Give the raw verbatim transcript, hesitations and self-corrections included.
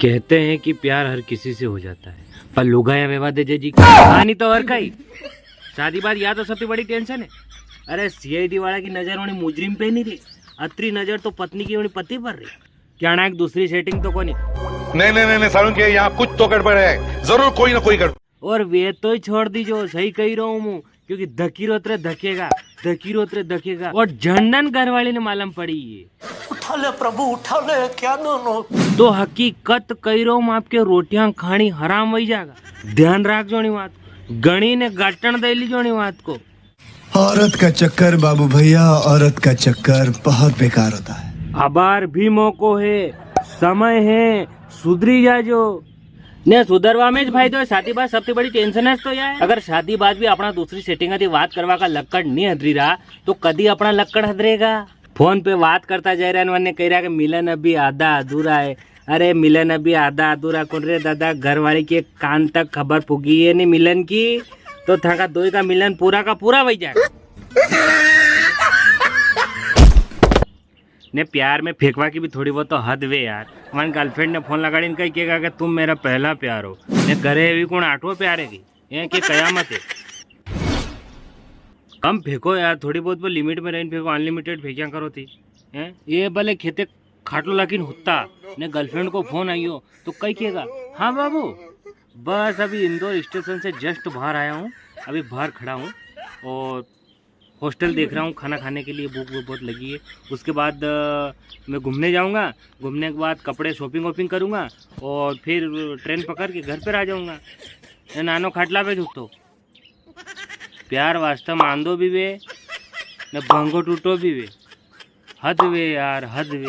कहते हैं कि प्यार हर किसी से हो जाता है, पर लुगाया वेवा दे जी। हाँ, नी तो और कई। शादी बाद या तो सबसे बड़ी टेंशन है। अरे, सीआईडी वाला की नजर उनी मुजरिम पे नी री, अतरी नजर तो पत्नी की उनी पति पर री। क्या ना, एक दूसरी सेटिंग तो कोनी? नहीं, नहीं, नहीं, नहीं, सारुण के यहाँ कुछ तो गड़बड़ है, जरूर कोई ना कोई गड़बड़। और वे तो ही छोड़ दीजो, सही कही रहा हूँ मूं, क्योंकि धकीरो तरे धकेगा, धकीरो तरे धकेगा। और झंडन घरवाली ने मालूम पड़ी ये। उठा ले प्रभु, उठा ले, क्या दोनों? तो हकीकत कही रहा हूँ, आपके रोटियां खानी हराम वही जागा। ध्यान राख जो नी बात, गणी ने गाटन दे ली जो नी बात को। औरत का चक्कर बाबू भैया, औरत का चक्कर बहुत बेकार होता है। अबार भी मौको है, समय है, सुधरी जाजो। ने सुधरवा में ज फायदो है, शादी बाद सबसे बड़ी टेंशन है तो या है। अगर शादी बाद भी अपना दूसरी सेटिंग थी बात करवा का लक्कड़ नी हदरी रहा, तो कदी अपना लक्कड़ हदरेगा? फोन पे बात करता जा रहा है, वन्ने कह रहा कि मिलन अभी आधा अधूरा है। अरे, मिलन अभी आधा अधूरा कौन रे दादा, घर वाली के कान तक खबर पुगी है नी मिलन की, तो थाका दोई का मिलन पूरा का पूरा वही जाए। ने प्यार में फेंकवा की भी थोड़ी बहुत तो हद वे यार। मन गर्लफ्रेंड ने फोन लगाड़ी ने कही केगा कि तुम मेरा पहला प्यार हो। ने घरे भी कौन आठवां प्यार है की? ये की कयामत है। कम फेंको यार, थोड़ी बहुत वो लिमिट में रहीन फेंको, अनलिमिटेड फेंक्या करो थी। हैं? ये भले खेते खाटलो लाकिन हुत्ता ने गर्लफ्रेंड को फोन आइयो तो कई केगा, हाँ बाबू, बस अभी इंदौर स्टेशन से जस्ट बाहर आया हूँ, अभी बाहर खड़ा हूँ और हॉस्टल देख रहा हूँ, खाना खाने के लिए भूख भी बहुत लगी है। उसके बाद अ, मैं घूमने जाऊँगा, घूमने के बाद कपड़े शॉपिंग वॉपिंग करूँगा और फिर ट्रेन पकड़ के घर पर आ जाऊँगा। ये नानो खाटला पे झूठो प्यार वास्ते मांदो भी वे ने भांगो टूटो भी वे। हद वे यार, हद वे।